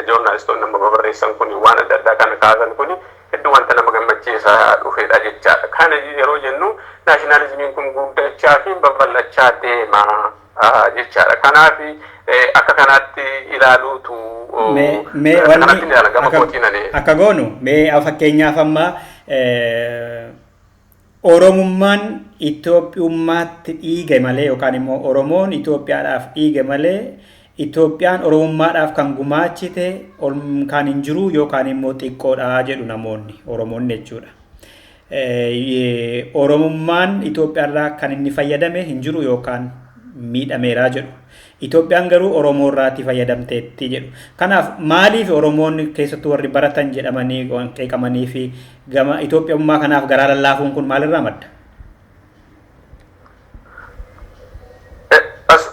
journalistoonni nama babarreessan kun waan adda addaa kana kaasan kun hedduu wanta nama gammachiisa dhufeedha jechaadha. Kana yeroo jennu nationalismiin kun guddachaa fi babal'achaa deema jechaadha. Kanaaf akka kanaatti ilaaluutu Mee wanni akka goonu, mee fakkeenyaaf amma Oromummaan Itoophiyummaatti dhiige malee yookaan immoo Oromoon Itoophiyaadhaaf dhiige malee Itoophiyaan Oromummaadhaaf kan gumaachite kan hin jiru yookaan immoo xiqqoodha jedhu namoonni Oromoonni jechuudha. Oromummaan Itoophiyaarraa kan inni fayyadame hin jiru yookaan miidhameeraa jedhu. Itoophiyaan garuu Oromoo irraatii fayyadamteetti jedhu. Kanaaf maaliif Oromoonni keessattuu warri baratan jedhamanii qeeqamanii fi gama Itoophiyummaa kanaaf garaa lallaafuun kun maalirraa madda?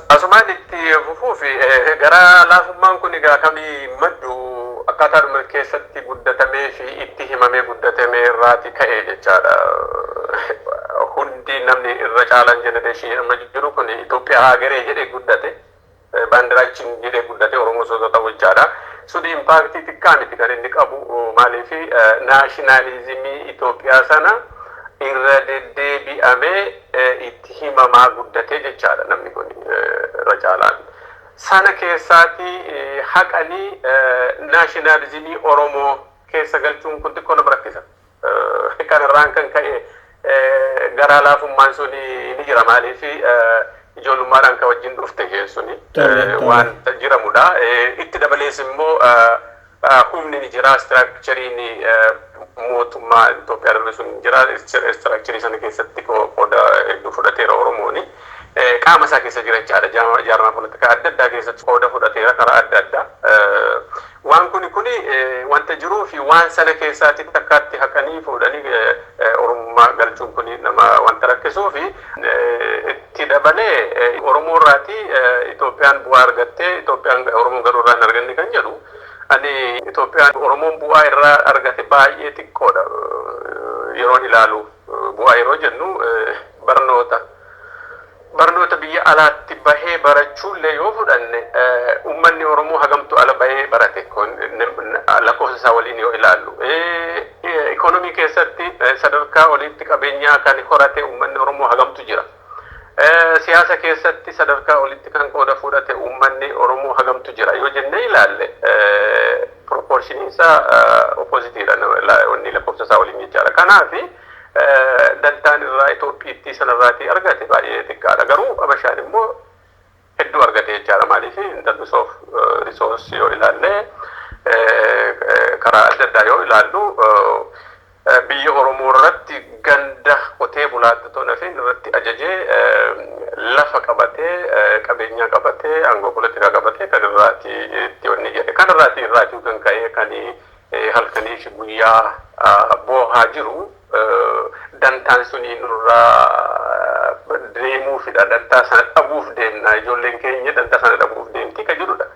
Asumaan itti fufuuf, garaa laafummaan kun egaa kamii maddu akkaataadhuma keessatti guddatamee fi itti himamee guddatamee irraati ka'e jechaadha. Hundi namni irra caalaan generation amma jiru kun Itoophiyaa ሀገሬ jedhee guddate. Baandiraachiin jedhee guddate Oromoo soota ta'u jechaadha. Suni impact xiqqaa miti kan inni qabu, maaliif nationalismii Itoophiyaa sana irra deddeebi'amee itti himamaa guddate jechaadha namni kun irra caalaan. Sana keessaati haqanii nationalismii Oromoo keessa galchuun kun xiqqoo nama rakkisa. Kanarraan kan ka'e garaa laafummaan suni ni jira, maaliif ijoollummaadhaan kan wajjin dhufte keessuni waan jiramudha. Itti dabalees immoo humni ni jira, structureiin mootummaa Itoophiyaa darbe sun ni jira. Structure sana keessatti qooda hedduu fudhateera Oromooni. Qaama isaa keessa jira jechaadha. Jaarmaa poolitikaa adda addaa keessatti qooda fudhateera karaa adda addaa. Waan kuni wanta jiruu fi waan sana keessaatti takkaatti haqanii fuudhanii Oromummaa galchuun kuni nama wanta rakkisuu fi itti dabalee Oromoo irraati Itoophiyaan bu'aa argattee, Itoophiyaan Oromoo garuu irraa hin arganne kan jedhu, ani Itoophiyaan Oromoon bu'aa irraa argate baay'ee xiqqoodha yeroon ilaalu. Bu'aa yeroo jennu barnoota biyya alaatti bahee barachuullee yoo fudhanne, uummanni Oromoo hagamtu ala bahee barate lakkoofsa isaa waliin yoo ilaallu. Ikoonomii keessatti sadarkaa olitti qabeenyaa kan horate uummanni Oromoo hagamtu jira. Siyaasa keessatti sadarkaa olitti kan qooda fudhate uummanni Oromoo hagamtu jira yoo jennee ilaalle, proportioniin isaa oppositeiidha wanni lakkoofsa isaa waliin jechaadha. Kanaafi dantaan irraa Itoophiitti sanarraatii argate baay'ee xiqqaadha. Garuu Abashaan immoo hedduu argate jechaadha. Maaliif in terms of resource yoo ilaalle Karaa adda addaa yoo ilaallu biyya Oromoo irratti ganda qotee bulaatti otoo nafin irratti ajajee lafa qabatee, qabeenya qabatee, aangoo poolitikaa qabatee kan irraati itti wanni jedhe kan irraati irraatii kan ka'ee kan halkanii fi guyyaa boohaa jiru dantaan suni nurraa deemuufidha. Dantaa sana dhabuuf deemna, ijoolleen keenya dantaa sana dhabuuf deemti kan jedhudha.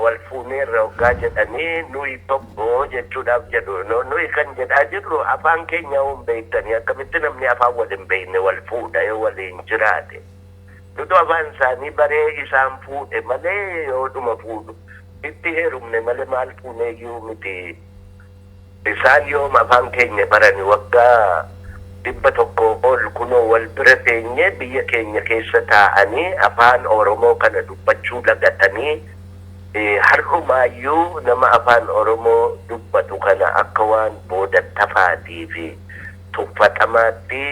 Wal fuuneerra hoggaa jedhanii nuyi tokko jechuudhaaf jedhu. Nuyi kan jedhaa jirru afaan keenya hin beektanii, akkamitti namni afaan wal hin beekne wal fuudha yoo waliin jiraate? Nutu afaan isaanii baree isaan fuudhe malee, yoodhuma fuudhu itti heerumne malee maal fuuneeyyuu miti. Isaan yoom afaan keenya barani? Waggaa 100 ol kunoo wal bira teenye, biyya keenya keessa taa'anii afaan Oromoo kana dubbachuu lagatanii, har'umaayyuu nama afaan Oromoo dubbatu kana akka waan boodattafaatii fi tuffatamaatti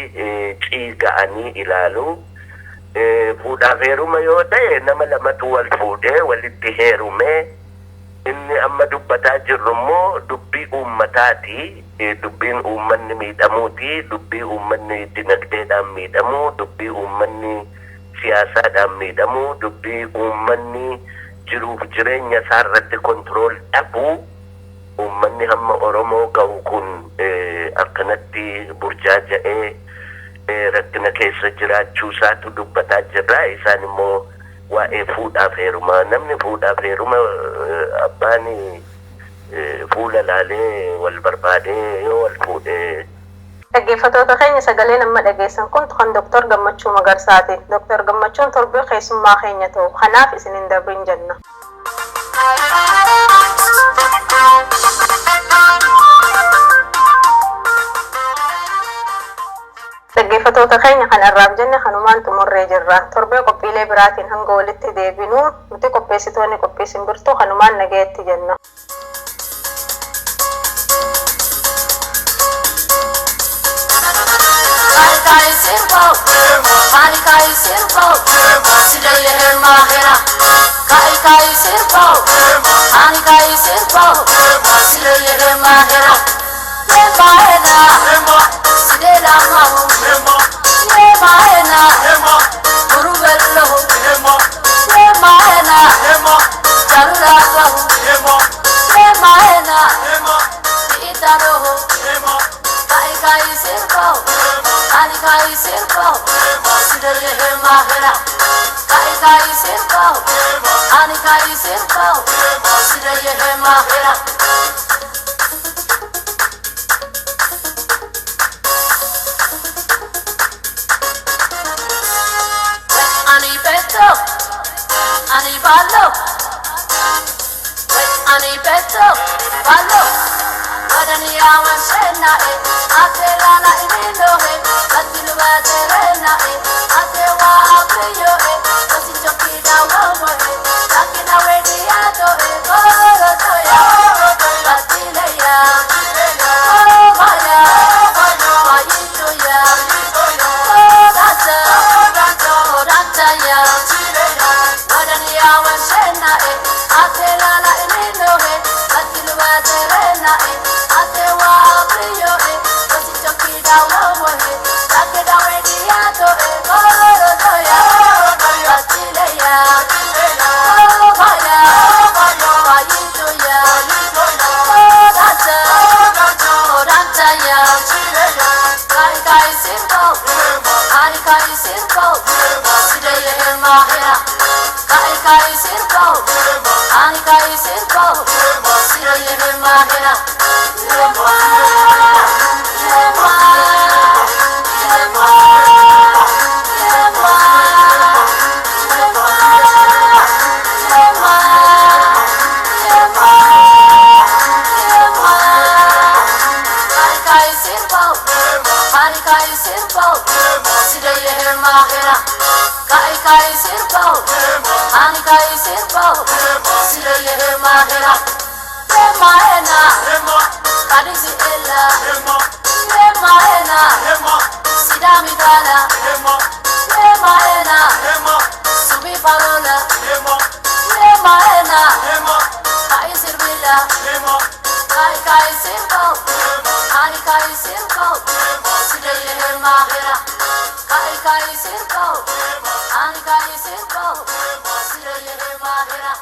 ciiga'anii ilaalu. Fuudhaaf heeruma yoo ta'e, nama lamatu wal fuudhee walitti heerumee. Inni amma dubbataa jirru immoo dubbii uummataati. Dubbiin uummanni miidhamuuti. Dubbii uummanni dinagdeedhaan miidhamuu, dubbii uummanni siyaasaadhaan miidhamuu, dubbii uummanni jiruuf jireenya isaa irratti control dhabuu. Uummanni hamma Oromoo ga'u kun akkanatti burjaaja'ee rakkina keessa jiraachuu isaatu dubbataa jirra. Isaan immoo waa'ee fuudhaaf heerumaa. Namni fuudhaaf heeruma abbaan fuula laalee wal barbaadee yoo wal fuudhee. Dhaggeeffattoota keenya, sagaleen amma dhageessan kun kan Dr. Gammachuu Magarsaati. Dr. Gammachuun torbee keessummaa keenya ta'u. Kanaaf isin hin dabrin jenna. Dhaggeeffattoota keenya, kan har'aaf jenne kanumaan xumurree jirra. Torbee qophiilee biraatiin hanga walitti deebinu, nuti qopheessitoonni qophii simbirtuu kanumaan nagayetti jenna. Sirbo, Malika sirbo, Sidaya mahera. Kai kai sirpo, ani kai sirpo, sire yere mahera. Le maena, sire la mahu. Le maena, guru vello. Le maena, jarura bahu. Le maena, itaro. Kai kai sirpo, ani kai sirpo, sire yere mahera. Kai kai sirpo, ani kai sirpo, sire yere mahera. Ani petto, ani ballo, ani petto, ballo. Wadani awan shenna e, ate lana inino e, atilu aterena e, ate wa apiyo e, osi chokida womo e, takina wedi ato e, goro toya, batile ya, oh maya, mayito ya, oh data, oh data ya. Wadani awan shenna e, ate lana inino e, atilu aterena e, ate wa apiyo e, osi chokida womo e, takina wedi ato e, goro toya, batile ya, oh maya, mayito ya, oh data, oh data ya. Kai kai sirpo, ani kai sirpo, sire yere mahera. Kai kai sirpo, ani kai sirpo, sire yere mahera. Yema, yema, yema, yema, yema, yema, yema. Kai kai sirpo, ani kai sirpo, sire yere mahera. Kai kai sirpo, ani kai sirpo, sire yere mahera. Yemaena, kadisi ella. Yemaena, sidami gala. Yemaena, subi parola. Yemaena, kai sirbila. Kai kai sirpo, ani kai sirpo, sire yere mahera. Kai kai sirpo, ani kai sirpo, sire yere mahera.